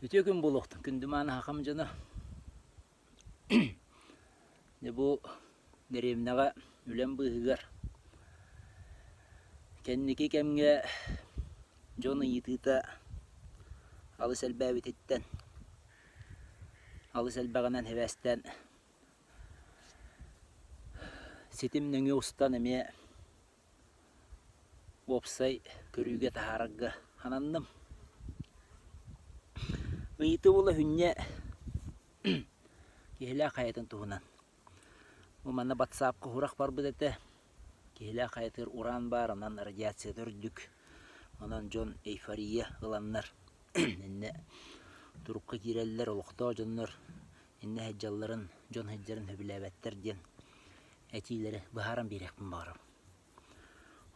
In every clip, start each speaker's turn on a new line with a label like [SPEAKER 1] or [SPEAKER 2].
[SPEAKER 1] Үтүө күн буолуохтун, күндү мааны хахам дьоно. Дьэ бу дэриэбинэҕэ үлэм быыһыгар кэнники кэмҥэ дьон ыйытыыта алыс элбээбититтэн, алыс элбэҕинэн сибээстээн ситим нөҥүө устан эмиэ уопсай көрүүгэ таһаарарга ананным. Ыйытыы буола сүнньэ Киһилээх хайатын туһунан. Бу манна батсаапка сурах барбыт этэ. Киһилээх хайатыгар уран баар, онон радиацията үрдүк. Онон дьон эйфория ыланнар иннэ турукка киирэллэр, олохтоох дьоннор иннэ сылдьалларын, дьон сылдьарын сөбүлээбэттэр диэн этиилэри быһааран биэриэхпин баҕарабын.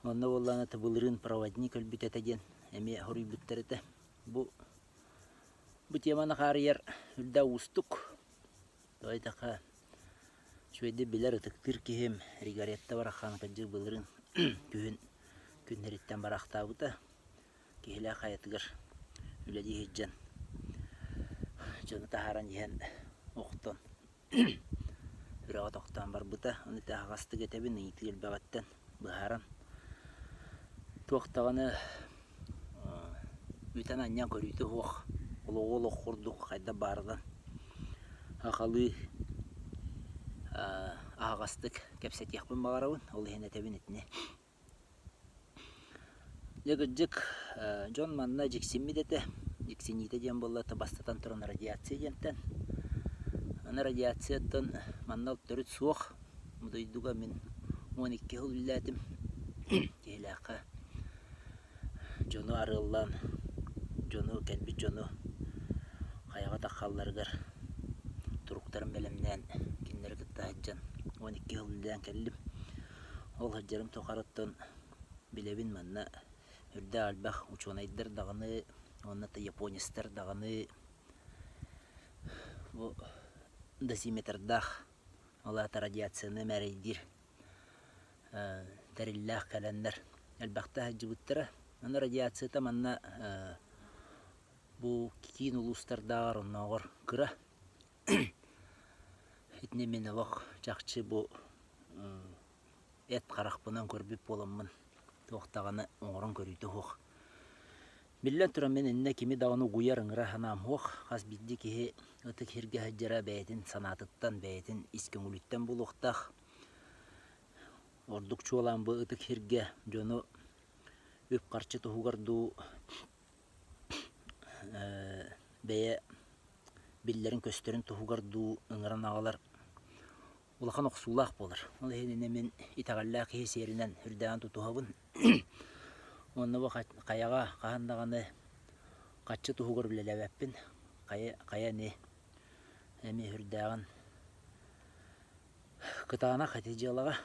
[SPEAKER 1] Онно буоллаҕына былырыын проводник өлбүт этэ диэн эмиэ хоруйбуттар этэ. Бу бу теманы хаарыйар үрдэ уустук. Тоҕо диэтэххэ, үчүгэйдик билэр, ытыктыыр киһим Ригаретта бараххан кырдьык былырыын күһүн күннэриттэн бараахтаабыта. Киһилээх хайатыгар үлэлии сылдьан дьону таһааран иһэн охтон Үрэҕэ тохтоон барбыта, ону таһаҕастык этэбин, ыйытыы элбэҕиттэн быһааран, туох даҕаны үтэн-анньан көрүүтэ суох, олоҕу олох курдук хайдах баарынан сахалыы аһаҕастык кэпсэтиэхпин баҕарабын, ол иһин этэбин итини. Дьэ кырдьык, дьон манна дьиксиммит этэ. Дьиксиниитэ диэн буолла бастатан туран радиация диэнтэн. Аны радиацияттан манна төрүт суох. Бу дойдуга мин 12 сыл үлэлээтим. Киһилээххэ дьону арыаллаан, дьону кэлбит дьону хайаҕа таххалларыгар туруктарын бэлэмнээн кинилэри кытта сылдьан 12 сыл үлэлээн кэллим. Ол сылдьарым тухарыттан билэбин манна үрдээх элбэх учуонайдар даҕаны уонна японецтар даҕаны бу дозиметрдаах, ол аата радиацияны мээрэйдиир тэриллээх кэлэннэр элбэхтэ сылдьыбыттара. Аны радиацията манна бу киин улуустардааҕар оннооҕор кыра. Итини мин олох чахчы бу эт харахпынан көрбүт буоламмын туох даҕаны оҥорон көрүүтэ суох. Биллэн туран мин иннэ кими даҕаны угуйар ыҥыра санаам суох. Хас биирдии киһи ытык сиргэ сылдьара бэйэтин санаатыттан, бэйэтин ис көҥүлүттэн буолуохтаах. Ордук чуолаан бу ытык сиргэ дьону үп-харчы туһугар дуу бэйэ биллэрин-көстөрүн туһугар дуу ыҥыран аҕалар улахан охсуулаах буолар. Ол иһин мин итэҕэллээх киһи сиэринэн үрдээҕин тутуһабын. Уонна бу хайаҕа хаһан даҕаны хаччы туһугар үлэлээбэппин. Хайа, хайа ини эмиэ үрдээҕин кытаанах ити дьыалаҕа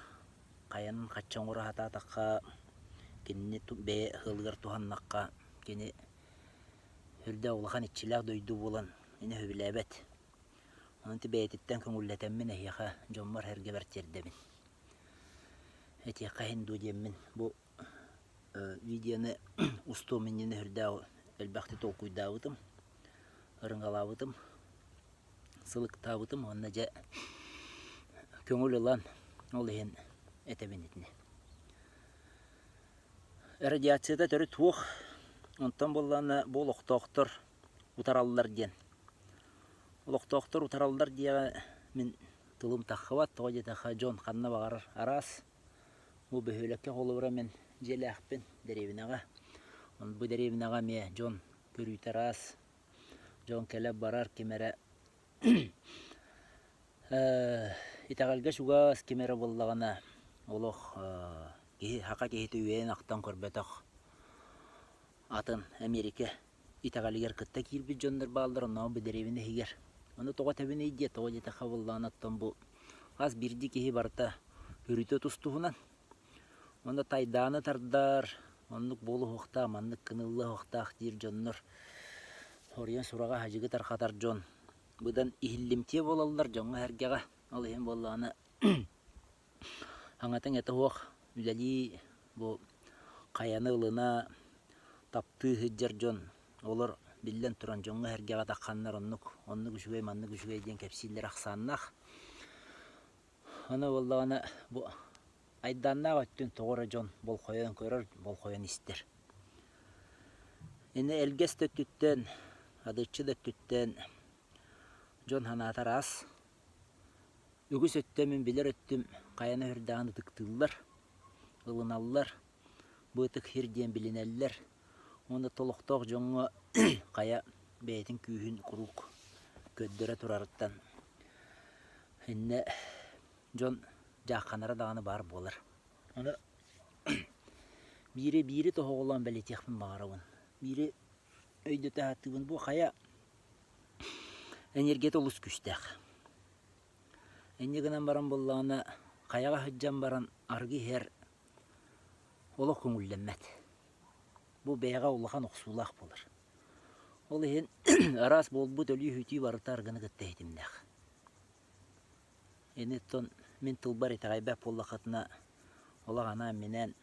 [SPEAKER 1] хайанан хаччы оҥоро сатаатахха кинини бэйэ ыалыгар туһаннахха кини Үрдээх улахан иччилээх дойду буолан ини сөбүлээбэт. Онон ити бэйэтиттэн көҥүллэтэммин эһиэхэ дьоммор-сэргэбэр тиэрдэбин. Этиэххэ иһин дуо диэммин бу видеоны устуом иннинэ үрдээх элбэхтик толкуйдаабытым, ырыҥалаабытым, сылыктаабытым уонна дьэ көҥүл ылан ол иһин этэбин итини. Радиацията төрүт суох, онтон буоллаҕына бу олохтоохтор утараллар диэн. Олохтоохтор утараллар диэҕи мин тылым таххыбат, тоҕо диэтэххэ дьон ханна баҕарар араас. Бу бөһүөлэккэ холобура мин дьиэлээхпин дэриэбинэҕэ. Бу дэриэбинэҕэ эмиэ дьон көрүүтэ араас, дьон кэлэ-барар ким эрэ Итэҕэлгэ чугас ким эрэ буоллаҕына олох киһи саха киһитэ үөйэн-ахтан көрбөтөх атын Эмиэрикэ итэҕэлигэр кытта киирбит дьоннор бааллар, оннооҕор бу дэриэбинэ иһигэр. Ону тоҕо этэбиний диэ, тоҕо диэтэххэ буоллаҕына оттон бу хас биирдии киһи барыта өрүтэ тус-туһунан. Уонна тайдааны тардар, оннук буолуохтаах, маннык гыныллыахтаах диир дьоннор, хоруйан сураҕа хадьыгы тарҕатар дьон быдан иһиллимтиэ буолаллар дьоҥҥо-сэргэҕэ. Ол иһин буоллаҕына аҥатыҥ-этэ суох үлэлии бу хайаны ылына таптыы сылдьар дьон олор биллэн туран, дьоҥҥо-сэргэҕэ тахханнар оннук, оннук үчүгэй, маннык үчүгэй диэн кэпсииллэр ахсааннаах. Аны буоллаҕына бу айдааннаах өттүн тоҕо эрэ дьон болҕойон көрөр, болҕойон истэр. Ини элгэс да өттүттэн, адыччы да өттүттэн дьон санаата араас. Үгүс өттө мин билэр өттүм хайаны сүрдээҕин ытыктыыллар, ылыналлар, бу ытык сир диэн билинэллэр уонна толохтоох дьоҥҥо хайа бэйэтин күүһүн куруук көрдөрө турарыттан иннэ дьон дьаахханара даҕаны баар буолар. Ону биири биири тоһоҕолоон бэлиэтиэхпин баҕарабын. Биири өйдөтө сатыыбын. Бу хайа энергията олус күүстээх. Инньэ гынан баран буоллаҕына хайаҕа сылдьан баран арыгы иһэр олох көҥүллэммэт. Бу бэйэҕэ улахан охсуулаах буолар. Ол иһин араас буолбут өлүү-сүтүү барыта арыгыны кытта ситимнээх. Ини оттон мин тылбар итэҕэйбэт буоллаххытына, олох анаан-минээн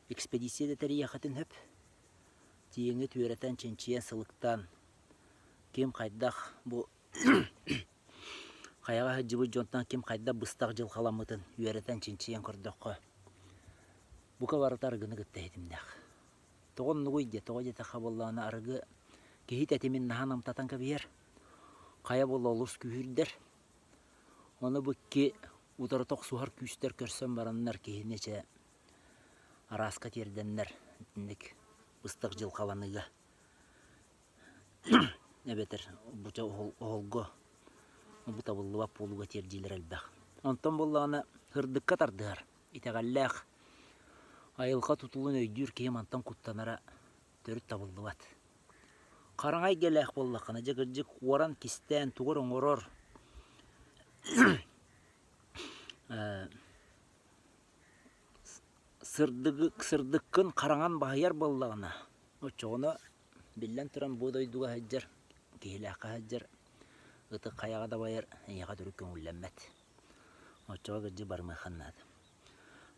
[SPEAKER 1] экспедиция да тэрийиэххитин сөп. Тииҥи түөрэтэн, чинчийэн, сылыктаан ким хайдах бу хайаҕа сылдьыбыт дьонтон ким хайдах быстах дьылҕаламмытын үөрэтэн, чинчийэн көрдөххө, бука барыта арыгыны кытта ситимнээх. Тоҕо оннугуй диэ, тоҕо диэтэххэ буоллаҕына арыгы киһи тэтимин наһаа намтатан кэбиһэр, хайа буолла олус күүһүрдэр. Ону бу икки утарыта охсуһар күүстэр көрсөн бараннар киһини чэ арааска тиэрдэннэр итинник быстах дьылҕаланыыга эбэтэр бу оһолго бу табыллыбат буолууга тиэрдиилэр элбэх. Онтон буоллаҕына сырдыкка тардыһар, итэҕэллээх, айылҕа тутулун өйдүүр киһи мантан куттанара төрүт табыллыбат. Хараҥа эйгэлээх буоллаххына, дьэ кырдьык уоран, кистээн тугу эрэ оҥорор сырдыгы сырдыккын хараҥан баһыйар буоллаҕына, оччоҕуна биллэн туран бу дойдуга сылдьар, киһилээххэ сылдьар, ытык хайаҕа дабайар эйиэхэ төрүт көҥүллэммэт. Оччоҕо кырдьык барымыахха наада.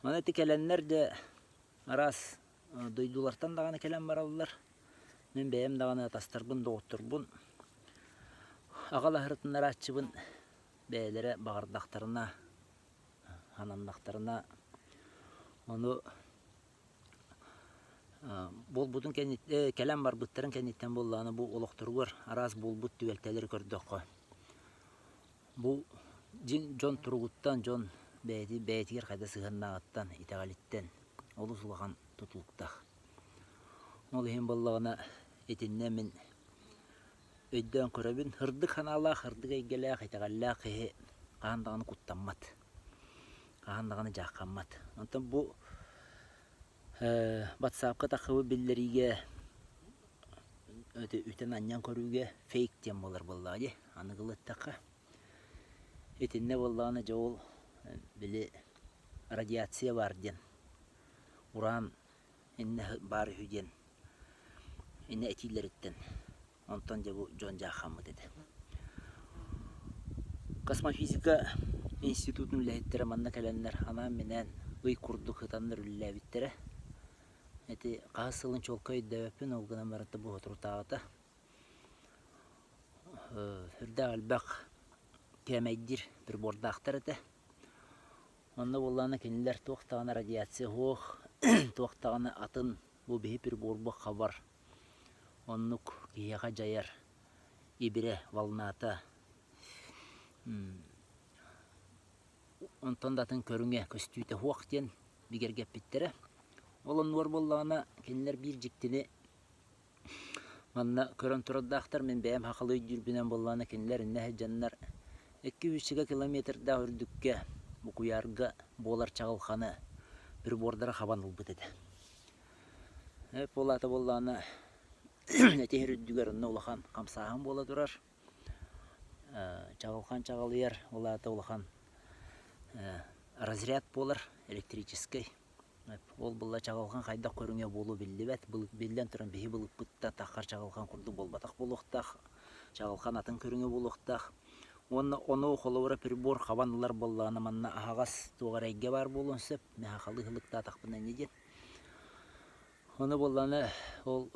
[SPEAKER 1] Маны ити кэлэннэр дьэ араас дойдулартан даҕаны кэлэн бараллар. Мин бэйэм даҕаны атастарбын, доҕотторбун аҕалаһырытыннарааччыбын бэйэлэрэ баҕардахтарына, сананнахтарына ону буолбутун кэнниттэн кэлэн барбыттарын кэнниттэн буоллаҕына бу олохторугар араас буолбут түбэлтэлэри көрдөххө бу дьиҥ дьон туругуттан дьон бэйэти бэйэтигэр хайда сыһыаннааҕыттан итэҕэлиттэн олус улахан тутулуктаах. Ол иһин буоллаҕына итиннэ мин өйдөөн көрөбүн сырдык санаалаах, сырдык эйгэлээх, итэҕэллээх киһи хаһан даҕаны куттаммат, хаһан даҕаны дьааххаммат. Онтон бу батсаапка таххыбыт биллэриигэ үтэн-анньан көрүүгэ фейк диэн буолар буоллаҕа дии, аныгылыы эттэххэ. Итиннэ буоллаҕына дьэ ол били радиация баар диэн уран иннэ баар үһү диэн иннэ этиилэриттэн онтон дьэ бу дьон дьааххаммыт этэ. Космофизика институтун үлэһиттэрэ манна кэлэннэр анаан-минээн ый курдук ытаннар үлэлээбиттэрэ. Ити хаһыс сылын чуолкай өйдөөбөппүн, ол гынан баран бу соторутааҕыта Сүрдээх элбэх кээмэйдиир прибордаахтар этэ. Онно буоллаҕына кинилэр туох даҕаны радиация суох, туох даҕаны атын бу биһи приборбут хабар оннук киһиэхэ дьайар ибирэ, волната онтон да атын көрүҥэ көстүүтэ суох диэн бигэргэппиттэрэ. Ол оннугар буоллаҕына кинилэр биир дьиктини Манна көрөн турардаахтар, мин бэйэм сахалыы өйдүүрбүнэн буоллаҕына кинилэр иннэ сылдьаннар 200 километрдаах үрдүккэ бу куйаарга буолар чаҕылханы прибордара хабан ылбыт этэ. Буолаата буоллаҕына ити иһэр үрдүгэр онно улахан хамсааһын буола турар. Чаҕылхан чаҕылыйар, ол аата улахан разряд буолар электрическэй. Ол буолла чаҕылҕан хайдах көрүҥэ буолуо биллибэт. Биллэн туран биһи былыппыт да таххар чаҕылҕан курдук буолбатах буолуохтаах. Чаҕылҕан атын көрүҥэ буолуохтаах. Уонна ону холобура прибор хабан ылар буоллаҕына манна аһаҕас туох эрэ эйгэ баар буолуон сөп. Мин сахалыы ыһылыктаатахпына инньэ диэн. Ону буоллаҕына ол.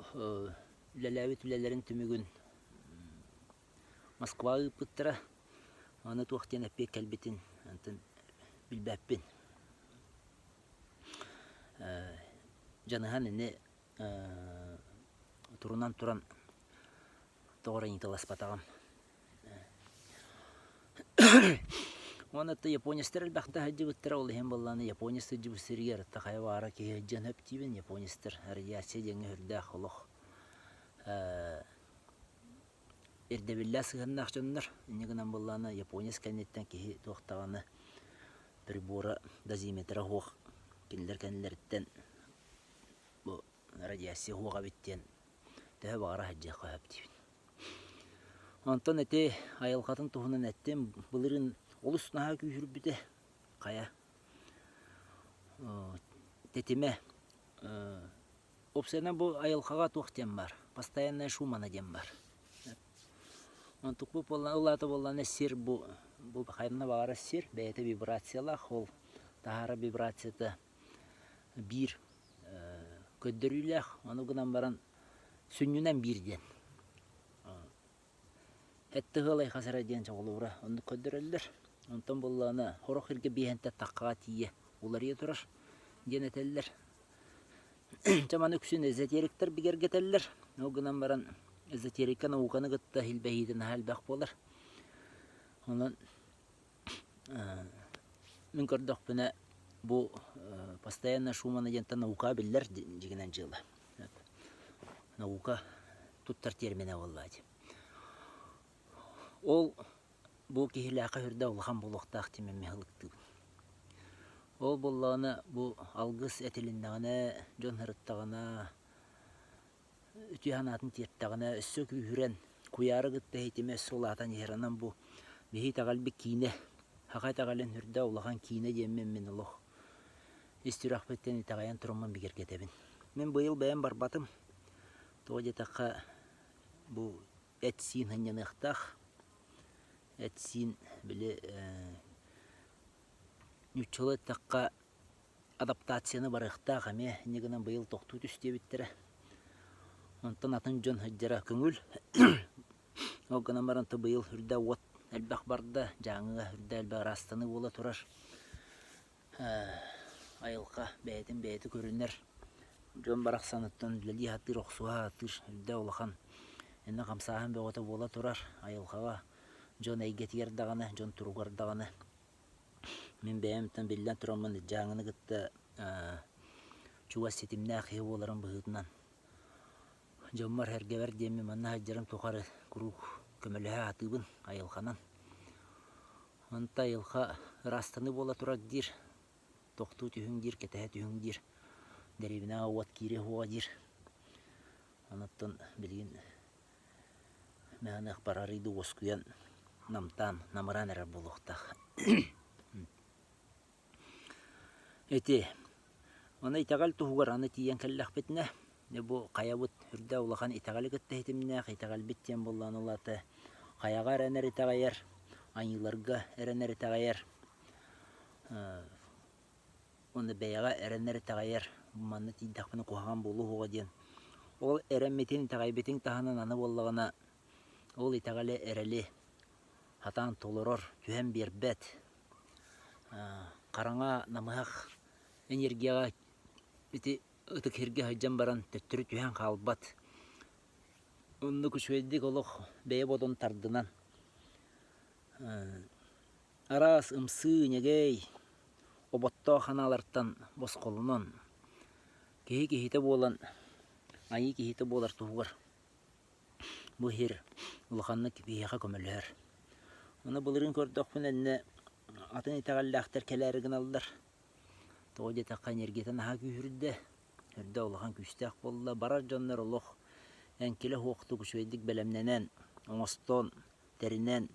[SPEAKER 1] үлэлээбит үлэлэрин түмүгүн Москваҕа ыыппыттара. Аны туох диэн эппиэт кэлбитин онтон билбэппин. Дьаныһан ини турунан туран тоҕо эрэ ыйыталаспатаҕым. Уонна да японецтар элбэхтэ сылдьыбыттара, ол иһин буоллаҕына японец сылдьыбыт сиригэр хайа баара киһи сылдьыан сөп диибин. Японецтар радиация диэҥҥэ сүрдээх олох ирдэбиллээх сыһыаннаах дьоннор. Инньэ гынан буоллаҕына японец кэнниттэн киһи туох даҕаны прибора, дозиметра суох кинилэр кэннилэриттэн бу радиация суох эбит диэн төһө баҕара сылдьыахха сөп диибин. Онтон ити айылҕатын туһунан эттим, былырыын олус наһаа күүһүрбүтэ, хайа тэтимэ уопсайынан бу айылҕаҕа туох диэн баар, постоянная шумана диэн баар. Онтукпут буоллаҕына, ол аата буоллаҕына сир бу бу ханна баҕарар сир бэйэтэ вибрациялаах, ол таһаарар вибрацията биир көрдөрүүлээх, ону гынан баран сүнньүнэн биир диэн. Эттэ ыалай хас эрэ диэн чоҕулуура оннук көрдөрөллөр. Онтон буоллаҕына сорох сиргэ биэһэнтэ таххаҕа тиийэ уларыйа турар диэн этэллэр. Дьэ маны үксүн эзотериктэр бигэргэтэллэр. Ол гынан баран эзотерика науканы кытта силбэһиитэ наһаа элбэх буолар. Онон Мин көрдөхпүнэ, бу постоянно Шумана диэнтэн наука биллэр дьиҥинэн дьыала. Наука туттар терминэ буолла дии. Ол бу киһилээххэ үрдэ улахан буолуохтаах диэн мин ылыктыыбын. Ол буоллаҕына бу алгыс этилиннэҕинэ, дьон сырыттаҕына, үтүө санаатын тиэртэҕинэ өссө күүһүрэн, куйаары кытта иһитимэ өссө улаатан иһэр. Онон бу биһи итэҕэлбит киинэ, саха итэҕэлин үрдэ улахан киинэ диэммин мин олох ис сүрэхпиттэн итэҕэйэн тураммын бигэргэтэбин. Мин быйыл бэйэм барбатым. Тоҕо диэтэххэ, бу эт-сиин сынньаныахтаах. Эт-сиин били нууччалыы эттэххэ адаптацияны барыахтаах эмиэ, инньэ гынан быйыл тохтуу түс диэбиттэрэ. Онтон атын дьон сылдьара көҥүл. Ол гынан баран то быйыл үрдэ уот элбэх барда, Дьааҥыга үрдэ элбэх ыраастаныы буола турар. Айылҕа бэйэтин бэйэтэ көрүнэр. Дьон барахсаныттан үлэлии сатыыр, охсуһа сатыыр үрдэ улахан иннэ хамсааһын бөҕөтө буола турар. Айылҕаҕа дьон эйгэтигэр даҕаны, дьон туругар даҕаны Мин бэйэм биллэн тураммын Дьааҥыны кытта чугас ситимнээх киһи буоларым быһыытынан дьоммор-сэргэбэр диэммин манна сылдьарым тухары куруук көмөлөһө сатыыбын айылҕанан. Онто айылҕа ыраастаныы буола турар диир, тохтуу түһүҥ диир, кэтэһэ түһүҥ диир, дэриэбинэҕэ уот киириэ суоҕа диир. Онон билигин Мээнэ арыйда уоскуйан, намтаан, намыраан эрэр буолуохтаах. Ити, ону итэҕэл туһугар аны тиийэн кэллэхпитинэ, бу хайабыт үрдэ улахан итэҕэли кытта ситимнээх, итэҕэлбит диэн буоллаҕына ол аата хайаҕа эрэнэр итэҕэйэр, айыыларга эрэнэр итэҕэйэр, уонна бэйэҕэ эрэнэр итэҕэйэр, манна тиийдэхпинэ куһаҕан буолуо суоҕа диэн. Ол эрэммитин, итэҕэйбитиҥ таһынан аны буоллаҕына ол итэҕэли, эрэли сатаан толорор, түһэн биэрбэт, хараҥа намыһах энергияҕа ити ытык сиргэ сылдьан баран төттөрү түһэн хаалбат. Оннук үчүгэйдик олох бэйэ бодун тардынан Араас ымсыы, ньэгэй, оботтоох санаалартан босхолонон, киһи киһитэ буолан, айыы киһитэ буолар туһугар бу сир улаханнык биһиэхэ көмөлөһөр. Ону былырыын көрдөхпүнэ иннэ атын итэҕэллээхтэр кэлээри гыналлар. Тоҕо диэтэххэ энергията наһаа күүһүрдэ, үрдэ улахан күүстээх буолла. Барар дьоннор олох эҥкилэ суохтук үчүгэйдик бэлэмнэнэн, оҥостон, тэринэн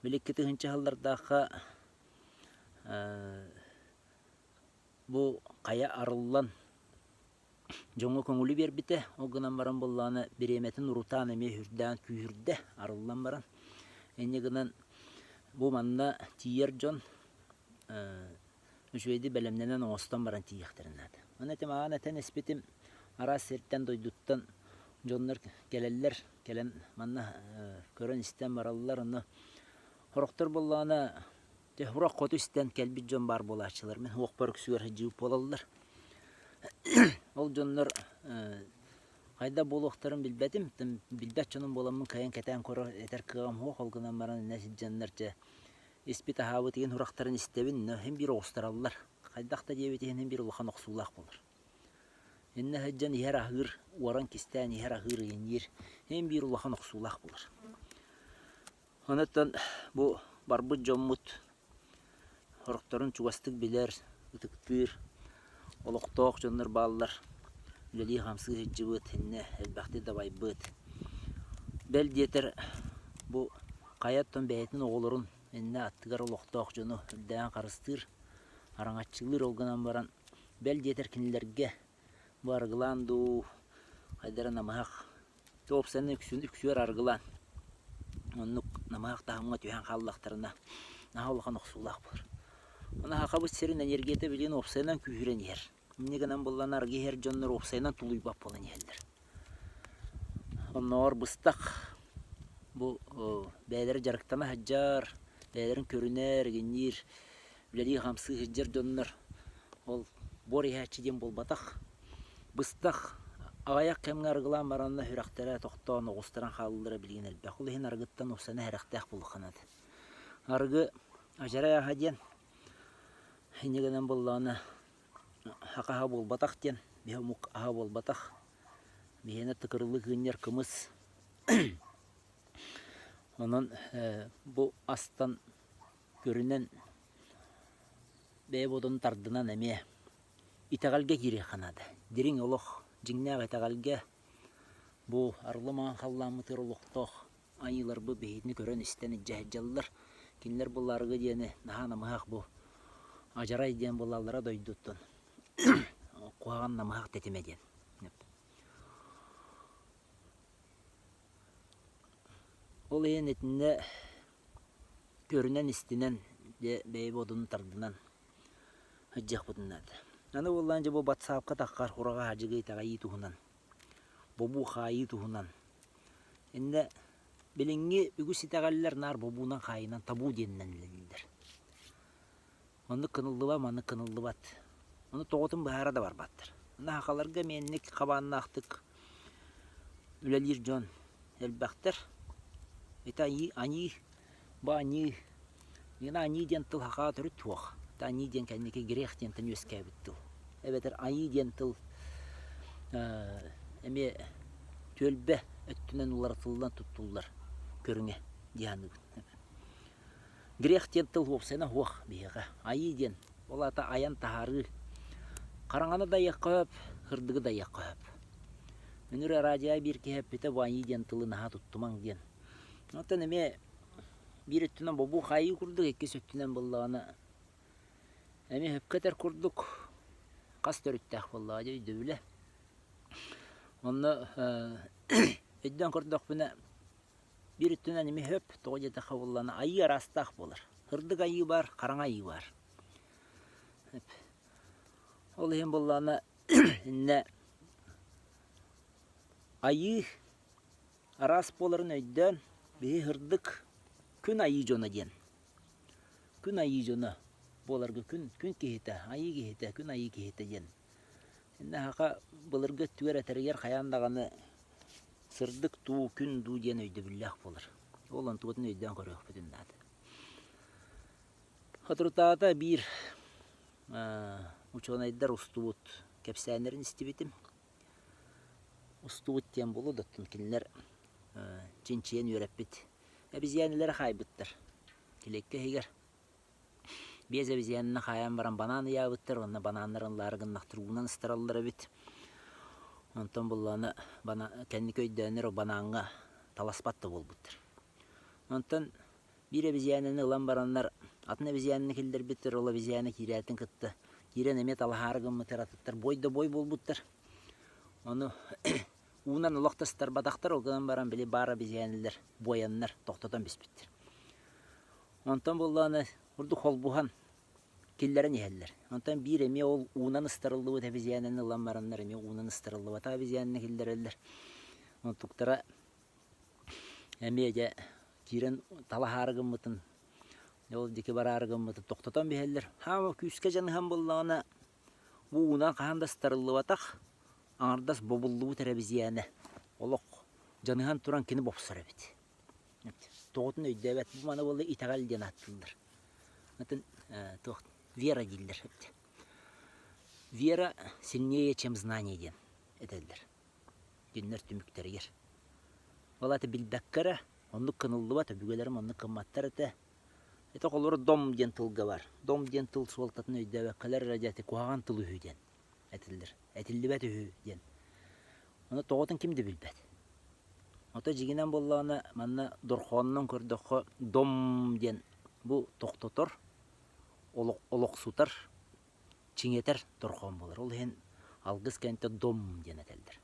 [SPEAKER 1] Били 2000 сыллардаахха бу хайа арыллан дьоҥҥо көҥүлү биэрбитэ. Ол гынан баран буоллаҕына бириэмэтин урутаан эмиэ үрдээн күүһүрдэ арыллан баран. Инньэ гынан бу манна тиийэр дьон үчүгэйдик бэлэмнэнэн оҥостон баран тиийиэхтэрин наада. Аны этим аан этэн испитим араас сиртэн дойдуттан. Дьоннор кэлэллэр, кэлэн манна көрөн-истэн бараллар. Онно сорохтор буоллаҕына дьэ сурах хоту истэн кэлбит дьон баар буолааччылар. Мин уохпар үксүгэр сылдьыбыт буолаллар. Ол дьоннор хайдах буолуохтарын билбэтим. Билбэт дьонум буоламмын кыайан кэтээн көрөр этэр кыаҕым суох. Ол гынан баран иннэ сылдьаннар дьэ испит аһаабыт игин сурахтарын истэбин, но син биир оҕустараллар. Хайдах да диэбит иһин син биир улахан охсуулаах буолар. Иннэ сылдьан иһэр-аһыыр, уоран кистээн иһэр-аһыыр ыйынньыыр син биир улахан охсуулаах буолар. Онон бу барбыт дьоммут сорохторун чугастык билэр, ытыктыыр, олохтоох дьоннор бааллар. Үлэлии-хамсыы сылдьыбыт, иннэ элбэхтик дабайбыт. Бэл диэтэр бу хайа оттон бэйэтин оҕолорун иннэ аттыгар олохтоох дьону үрдээн харыстыыр, араҥаччылыыр ол гынан баран бэл диэтэр кинилэргэ бу арыгылаан дуу, хайдара намыһах уопсайынан үксүн үксүөр арыгылаан оннук намыһах таһымҥа түһэн хааллахтарына наһаа улахан охсуулаах буолар. Ону Сахабыт сирин энергията билигин уопсайынан күүһүрэн иһэр. Инньэ гынан буоллаҕына арыгы иһэр дьоннор уопсайынан тулуйбат буолан иһэллэр. Оннооҕор быстах бу бэйэлэрэ дьарыктана сылдьар, бэйэлэрин көрүнэр, игинниир, үлэлии-хамсыы сылдьар дьоннор ол буор иһээччи диэн буолбатах. Быстах аҕыйах кэмҥэ арыгылаан баранна сүрэхтэрэ тохтоон оҕустаран хааллылара билигин элбэх. Ол иһин арыгыттан уопсайынан сэрэхтээх буолуохха наада. Арыгы адьарай аһа диэн инньэ гынан буоллаҕына саха аһа буолбатах диэн, биһи омук аһа буолбатах. Биһиэнэ тыкырылыы кыынньар кымыс. Онон бу астан көрүнэн бэйэ бодону тардынан эмиэ итэҕэлгэ киириэххэ наада. Дириҥ олох, дьиҥнээх итэҕэлгэ бу арылы маҥан халлааммытыгар олохтоох айыыларбыт биһигини көрөн-истэн илдьэ сылдьаллар. Кинилэр буллаарыгы диэни наһаа намыһах бу адьарай диэн буллаллара дойдуттан куһаҕан намыһах тэтимэ диэн. Ол иһин итиннэ көрүнэн-истинэн дьэ бэйэбит одун тардынан сылдьыахпытын наада. Аны буоллаан дьэ бу батсаапка таххар ураҕа хадьыгы итэҕэйии туһунан, бобуу-хаайыы туһунан. Иннэ билиҥҥи үгүс итэҕэллэр наар бобуунан-хаайыынан табуу диэнинэн үлэлииллэр. Оннук кыныллыба, маннык кыныллыбат. Ону тоҕотун быһаара да барбаттар. Аны сахаларга эмиэнник хабааннаахтык үлэлиир дьон элбэхтэр. Ити айыы, аньыы, бу аньыы, миэнэ аньыы диэн тыл сахаҕа төрүт суох. Ити аньыы диэн кэнники грех диэнтэн үөскээбит тыл. Эбэтэр айыы диэн тыл эмиэ түөлбэ өттүнэн уларытыллан туттуллар көрүҥэ дии саныыбын. Грех диэн тыл уопсайынан суох биһиэхэ. Айыы диэн, ол аата айан таһаарыы. Хараҥаны да айыахха сөп, сырдыгы да айыахха сөп. Үнүр радио биир киһи эппитэ бу айыы диэн тылы наһаа туттумаҥ диэн. Оттон эмиэ биир өттүнэн бобуу хаайыы курдук, иккис өттүнэн буоллаҕына эмиэ сөпкө этэр курдук хас төрүттээх буоллаҕа дьэ өйдөбүлэ. Онно өйдөөн көрдөхпүнэ Биир өттүнэн эмиэ сөп, тоҕо диэтэххэ буоллаҕына айыы араастаах буолар. Сырдык айыы баар, хараҥа айыы баар. Ол иһин буоллаҕына иннэ айыы араас буоларын өйдөөн биһи сырдык күн айыы дьоно диэн. Күн айыы дьоно буоларга күн күн киһитэ, айыы киһитэ, күн айыы киһитэ диэн. Иннэ саха былыргы өттүгэр этэригэр хайаан даҕаны Сырдык дуу, күн дуу диэн өйдөбүллээх буолар. Ол онтубутун өйдөөн көрүөхпүтүн наада. Соторутааҕыта биир учуонайдар устубут кэпсээннэрин истибитим. Устубут диэн буолуо да оттон кинилэр чинчийэн үөрэппит эбизиэнэлэри хаайбыттар. Килиэккэ иһигэр Биэс обезьянаны хаайан баран банаан ыйаабыттар уонна банааннарын ылаары гыннахтар уунан ыстараллар эбит. Онтон буллаҕына кэнники өйдөөннөр банааҥҥа таласпат да буолбуттар. Онтон биир обезьянаны ылан бараннар атын обезьянаны киллэрбиттэр, ол обезьяна киирээтин кытта киирэн эмиэ талаһаары гыммыттар, атыттар бой да бой буолбуттар. Ону уунан олох да ыстарбатахтар, ол гынан баран били баар обезьянылар буойаннар тохтотон биспиттэр. Онтон буоллаҕына ордук холбуһан киллэрэн иһэллэр. Онтон биир эмиэ ол уунан ыстарыллыбыт обезьянаны ылан бараннар эмиэ уунан ыстарыллыбатах обезьянаны киллэрэллэр. Онтуктара эмиэ дьэ киирэн талаһаары гыммытын, ол диэки бараары гыммытын тохтотон биһэллэр. Хаама күүскэ дьаныһан буллаҕына, бу уунан хаһан да ыстарыллыбатах, аҥардас бобуллубут эрэ эбизиэнэ олох дьаныһан туран кини бопсор эбит. Тоҕотун өйдөөбөт. Бу маны буолла итэҕэл диэн ааттыыллар. Атын туох вера дииллэр. Вера сильнее, чем знание диэн этэллэр. Кинилэр түмүктэригэр. Ол аата билбэккэ эрэ оннук кыныллыбат, өбүгэлэрим оннук гымматтар этэ. Это холобура дом диэн тылга бар. Дом диэн тыл суолтатын өйдөөбөккөлөр эрэ дьэ куһаҕан тыл үһү диэн этиллэр. Этиллибэт үһү диэн. Ону тоҕотун ким да билбэт. Ото дьиҥинэн буоллаҕына манна дорхоонунан көрдөххө дом диэн бу тохтотор, олохсутар, чиҥэтэр дорхоон буолар. Ол иһин алгыс кэнтэ дом диэн этэллэр.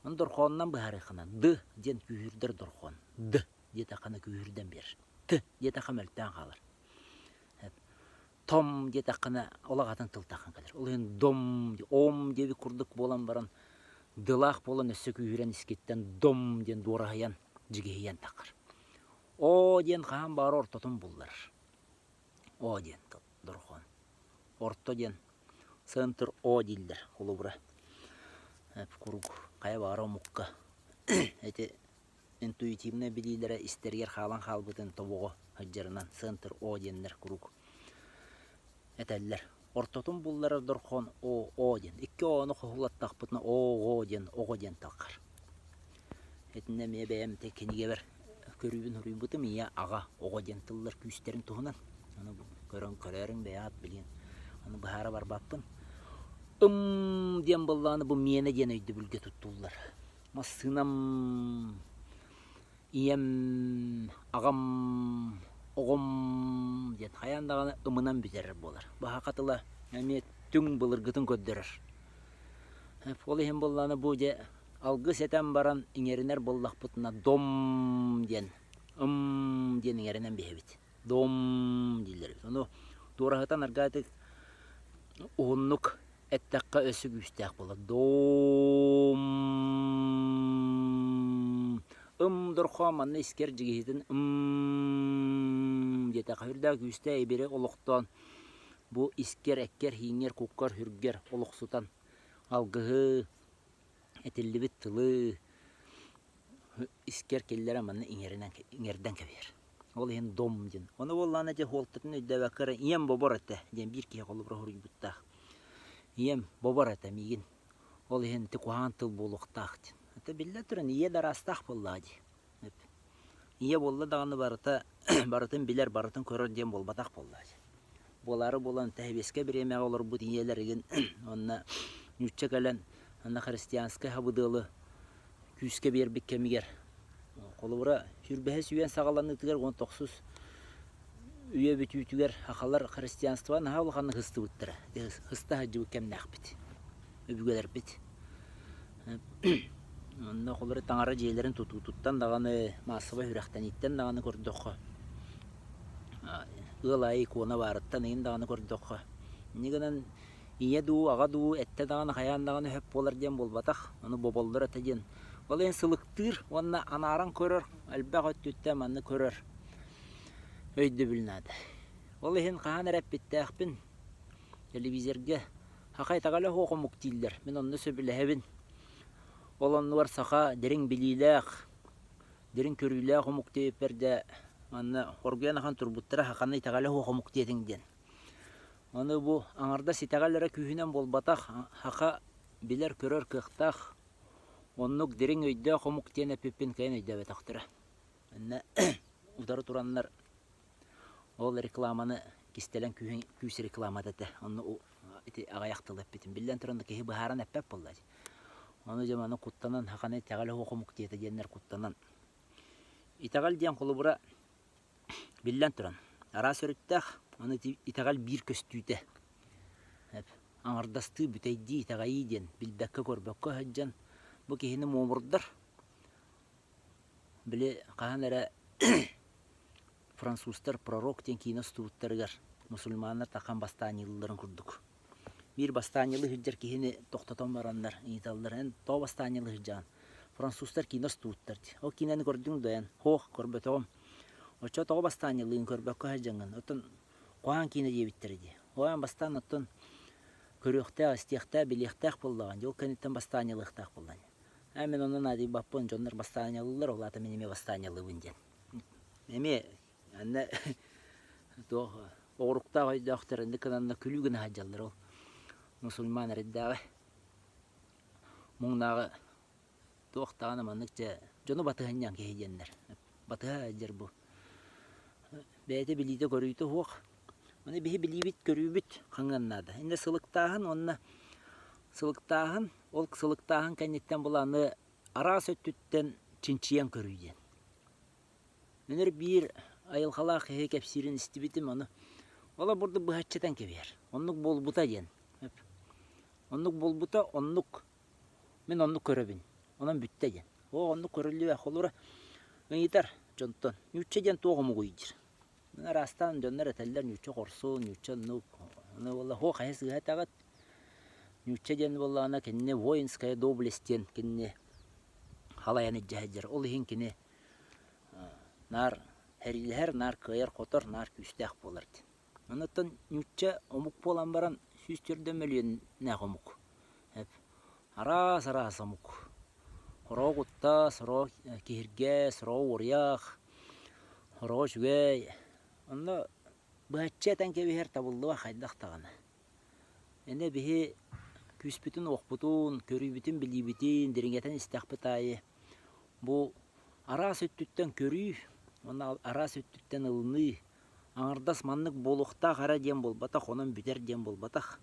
[SPEAKER 1] Ону дорхоонунан быһаарыаххына д диэн күүһүрдэр дорхоон. Д диэтэххинэ күүһүрдэн биэрэр. Т диэтэххэ мөлтөөн хаалар. Том диэтэххинэ олох атын тылтааххын кэлэр. Ол иһин дом, ом диэбит курдук буолан баран дылаах буолан өссө күүһүрэн искиттэн дом диэн дуораһыйан, дьигиһийэн таххар. О диэн хаһан баҕар ортотун булларар. О диэн тыл дорҕоон. Орто диэн центр О дииллэр холобура. Куруук хайа баҕар омукка ити интуитивнай билиилэрэ истэригэр хаалан хаалбытын тобоҕо сылдьарынан центр О диэннэр куруук этэллэр. Ортотун булларар дорҕоон О О диэн. Икки О-ну хоһулаттахпытына О О диэн оҕо диэн талхар. Итиннэ эмиэ бэйэм ити кинигэбэр көрүүбүн суруйбутум ийэ, аҕа, оҕо диэн тыллар күүстэрин туһунан. Ону көрөн көрөөрүҥ бэйэҕит билиэн. Ону быһаара барбаппын. Ым диэн буоллаҕына бу миэнэ диэн өйдөбүлгэ туттуллар. Массыынам, ийэм, аҕам, оҕом диэн хайаан даҕаны ымынан бүтэрэр буолар. Баһаха тыла эмиэ түҥ былыргытын көрдөрөр. Ол иһин буоллаҕына бу дьэ алгыс этэн баран иҥэринэр буоллахпытына дом диэн ым диэн иҥэринэн биһэбит. Дом дииллэр эбит. Ону туораһытан аргаатык уһуннук эттэххэ өссө күүстээх буолар. Дом ым дорхоо манна искэр дьигиһитин ым диэтэххэ үрдээх күүстээх ибири олохтоон бу искэр, эккэр, хииҥҥэр, куккар, хүргэр олохсутан алгыһы, этиллибит тылы искэр киллэрэн манна иҥэринэн иҥэрдэн кэбиһэр. Ол иһин дом диэн. Ону буоллаҕына дьэ суолтатын өйдөөбөккө эрэ ийэм бобор этэ диэн биир киһи холобура суруйбуттаах. Ийэм бобор этэ миигин. Ол иһин ити куһаҕан тыл буолуохтаах диэн. Это биллэн туран ийэ да араастаах буоллаҕа дии. Ийэ буолла даҕаны барыта барытын билэр, барытын көрөр диэн буолбатах буоллаҕа дии. Буолаары буолан тэһэбиэскэ бириэмэҕэ олорбут ийэлэригин уонна нуучча кэлэн анна христианскай хабыдыалы күүскэ биэрбит кэмигэр холобура сүүрбэһис үйэн саҕаланыытыгар уон тохсус үйэ бүтүүтүгэр сахалар христианство наһаа улаханнык ыстыбыттара ыста сылдьыбыт кэмнээхпит өбүгэлэрбит онно холобура таҥара дьиэлэрин тутуутуттан даҕаны маассабай үрэхтэнииттэн даҕаны көрдөххө ыал аайы икона баарыттан ыйын даҕаны көрдөххө инньэ гынан ийэ дуу, аҕа дуу эттэ даҕаны хайаан даҕаны сөп буолар диэн буолбатах, ону боболлор этэ диэн. Ол иһин сылыктыыр уонна анааран көрөр, элбэх өттүттэн манны көрөр өйдөбүл наада. Ол иһин хаһан эрэ эппиттээхпин телевизорга саха итэҕэлэ суох омук дииллэр. Мин онно сөбүлэһэбин. Ол оннугар саха дириҥ билиилээх, дириҥ көрүүлээх омук диэбиппэр дьэ манна хоргуйан ахан турбуттара саханы итэҕэлэ суох омук диэтиҥ диэн. Аны бу аҥардас итэҕэл эрэ күүһүнэн буолбатах, саха билэр-көрөр кыахтаах, оннук дириҥ өйдөөх омук диэн эппиппин кыайан өйдөөбөтөхтөрө. Иннэ утары тураннар ол рекламаны кистэлэҥ күүһүн күүс рекламата этэ. Онно ити аҕыйах тыл эппитим. Биллэн туран киһи быһааран эппэт буолла дии. Ону дьэ маны куттанан саханы итэҕэл суох омук диэтэ диэннэр куттанан. Итэҕэл диэн холобура Биллэн туран, араас өрүттээх, аны ити итэҕэл биир көстүүтэ. Аҥардастыы, бүтэйдии, итэҕэйии диэн билбэккэ-көрбөккө сылдьан бу киһини муомурдар. Били хаһан эрэ французтар «Пророк» диэн киинэ устубуттарыгар мусульманнар тахан бастаанньылыылларын курдук. Биир бастаанньылыы сылдьар киһини тохтотон бараннар ыйыталлар, эн тоҕо бастаанньылыы сылдьаҕын? Французтар киинэ устубуттар дии. Ол киинэни көрдүҥ да эн? Һуох, көрбөтөҕүм. Оччо тоҕо бастаанньалыыгын көрбөккө сылдьаҥҥын? Оттон куһаҕан киинэ диэбиттэрэ дии. Ол аан бастаан оттон көрүөхтээх, истиэхтээх, билиэхтээх буоллаҕыҥ дии. Ол кэнниттэн бастаанньалыахтаах буоллаҕыҥ. Ээ, мин онно наадыйбаппын, дьоннор бастаанньалыыллар, ол аата мин эмиэ бастаанньалыыбын диэн. Эмиэ Анна туох оҕуруктаах өйдөөхтөр инник гынанна күлүү гына сылдьаллар ол мусульман эрэйдээҕи муҥнааҕы туох даҕаны маннык дьэ дьону батыһынньаҥ киһи диэннэр батыһа сылдьар бу бэйэтэ билиитэ-көрүүтэ суох ону биһи билиибит-көрүүбүт хаҥыан наада иннэ сылыктааһын уонна сылыктааһын ол сылыктааһын кэнниттэн була аны араас өттүттэн чинчийэн көрүү диэн Үнүр биир айылҕалаах киһи кэпсиирин истибитим, ону ол бурдук быһаччытан кэбиһэр. Оннук буолбута диэн. Оннук буолбута, оннук мин оннук көрөбүн. Онон бүттэ диэн. Оо, оннук көрүллүбэ. Холура ыйытар дьонтон. Ньуучча диэн туох омугуй диир. Араастаан дьоннор этэллэр ньуучча хорсун, ньуучча оннук. Ону буолла һуох хайа сыыһа этэҕит. Ньуучча диэн буоллаҕына кинини воинская доблесть диэн кинини халайан илдьэ сылдьар. Ол иһин кини наар эриилэһэр, наар кыайар-хотор, наар күүстээх буолар диэн. Онуттан нуучча омук буолан баран 104 мөлүйүөннээх омук. Араас-араас омук. Сороҕо куттас, сороҕо киһиргэс, сороҕо уоруйах, сороҕо үчүгэй. Онно быһаччы этэн кэбиһэр табыллыбат хайдах даҕаны. Иннэ биһи күүспүтүн-уохпутун, көрүүбүтүн-билиибитин дириҥэтэн истэхпит аайы Бу араас өттүттэн көрүү уонна араас өттүттэн ылыныы аҥардас маннык буолуохтаах эрэ диэн буолбатах, онон бүтэр диэн буолбатах.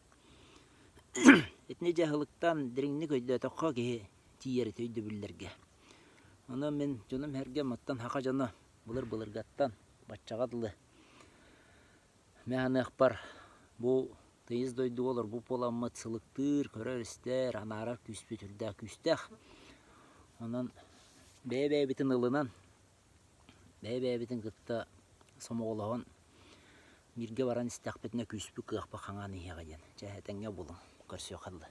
[SPEAKER 1] Итини дьаһалыктан дириҥник өйдөөтөххө киһи тиийэр ити өйдөбүллэргэ. Онон мин дьонум-сэргэм оттон саха дьоно былыр-былыргаттан баччаҕа дылы Мин саныахпар, бу тыйыс дойдуга олорбут буоламмыт сылыктыыр, көрөр-истэр, анаарар күүспүт үрдээх күүстээх. Онон бэйэ-бэйэбитин ылынан, бэйэ-бэйэбитин кытта сомоҕолоһон бииргэ баран истэхпитинэ күүспүт кыахпыт хаҥаан иһиэҕэ диэн. Чэ, этэҥҥэ буолуҥ, көрсүөххэ дылы.